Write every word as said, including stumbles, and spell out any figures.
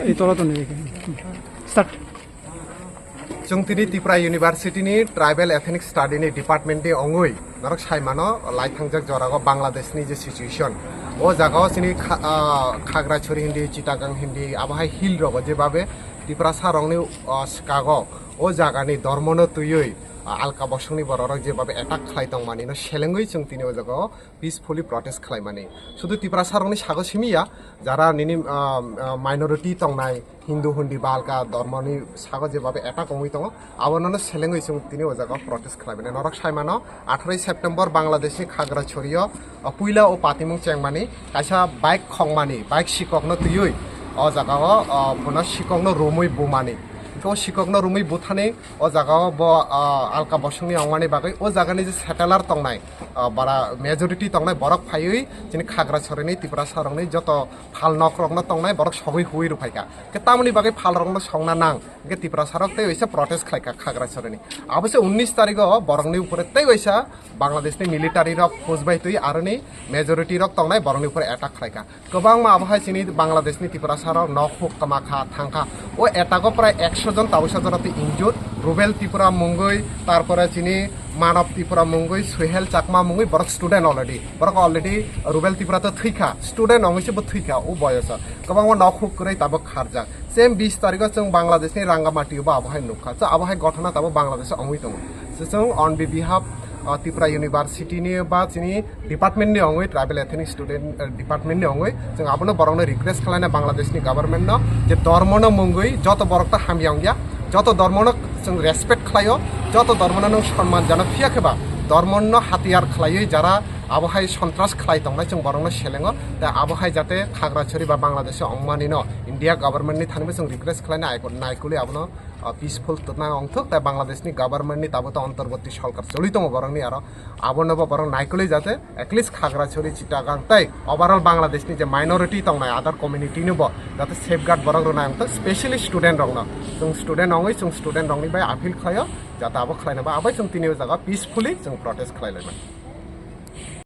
Ei tola to nei. Start. Chwng tini Tripura University ni Tribal Ethnic Study ni department ni ongwi norok sai mano, lai thangjak jora o Bangladesh ni je situation, o jaga o chini kha-, ah, Khagrachari hindi, Chittagong hindi, abo hai hill rogo je babe Tiprasa rok ni, ah, swkago o jaga ni dormo no twiwi, ah, alka bosong ni borok rok je babe attack khlai tong mani no selengwi chwng tini o jaga o peacefully protest khlaimani. Sudu Tiprasa rokni sago simi ya, jara nini, ah, ah, minority tongnai, Hindu hundi ba alka dormoni sago jebabe attack wngwi tongo, abono selengwi chwng tini o jaga protest khlaimani. Norok sai mano, atharoh September Bangladeshni Khagrachorio, ah, puila o patimung chengmani, kaisa bike khongmani, bike sikokno twiwi o jaga o, ah, bono sikokno romwi bumani. Hwnkhe o sikokno romwi buthani o jaga o bo, ah, alka bosongni wngmani bagwi o jagani je settler tongnai, ah, bara majority tongnai borok phaiwi chini Khagrachorini Tiprasa rokni joto phal nok rokno tongnai borok sogwi huwi rwphaikha. Khe tamoni bagwi phal rokno songna nang, hwnkhe Tiprasa rok tei waisa protest khlaikha Khagrachorini. Abo se unnish tarigo borokni upore tei waisa Bangladeshni military rok phus bai twi aroni majority rok tongnai borokni upore attack khlaikha. Kwbangma abo hai chini Bangladeshni Tiprasa rok nok huk kwma kha, thang kha. O attack o prai ekso jon tabuksa jora twi injured. Rubel Tripura mungwi, tarpore chini Manav Tripura mungwi, Suhel Chakma mungwi, borok student already. Borok already Rubel Tripura to thwi kha, student wngwi se bo thwi kha o boyoso. Kwbangma nok huk kwrwi tabuk kharjak. Same bis tarigo chwng Bangladeshni Rangamati o bo abo hai nuk kha. So abo hai ghotona tabuk Bangladesh o wngwi tongo. So chwng on behalf, uh, Tripura University ni ba chini department ni wngwi, Tribal Ethnic Student, uh, department ni wngwi chwng abono borokno request khlaina Bangladeshni government no je dormo no mungwi joto borok ta hamya wngya, joto dormo no chwng respect khlaio, joto dormo no nwng sonman jano phiya khe ba dormo no hatiyar khlaiwi jara abo hai sontras khlai tongnai chwng borokno selengo, tei abo hai jate Khagrachari ba Bangladesh o wngmani no India government ni thani bo chwng request khlaina naikolwi abono, uh, peaceful twtna wngthok, tei Bangladeshni government ni tabuk to antarborti sorkar choli tongo borokni aro abono bo borok naikolwi jate at least Khagrachari, Chittagong tei overall Bangladeshni je minority tongnai other community no bo jate safeguard borok rwnai wngthok, specially student rokno. Chwng student wngwi chwng student rokni bai appeal khlaio jate abo khlaina ba abai chwng tini o jaga peacefully chwng protest khlai laimani.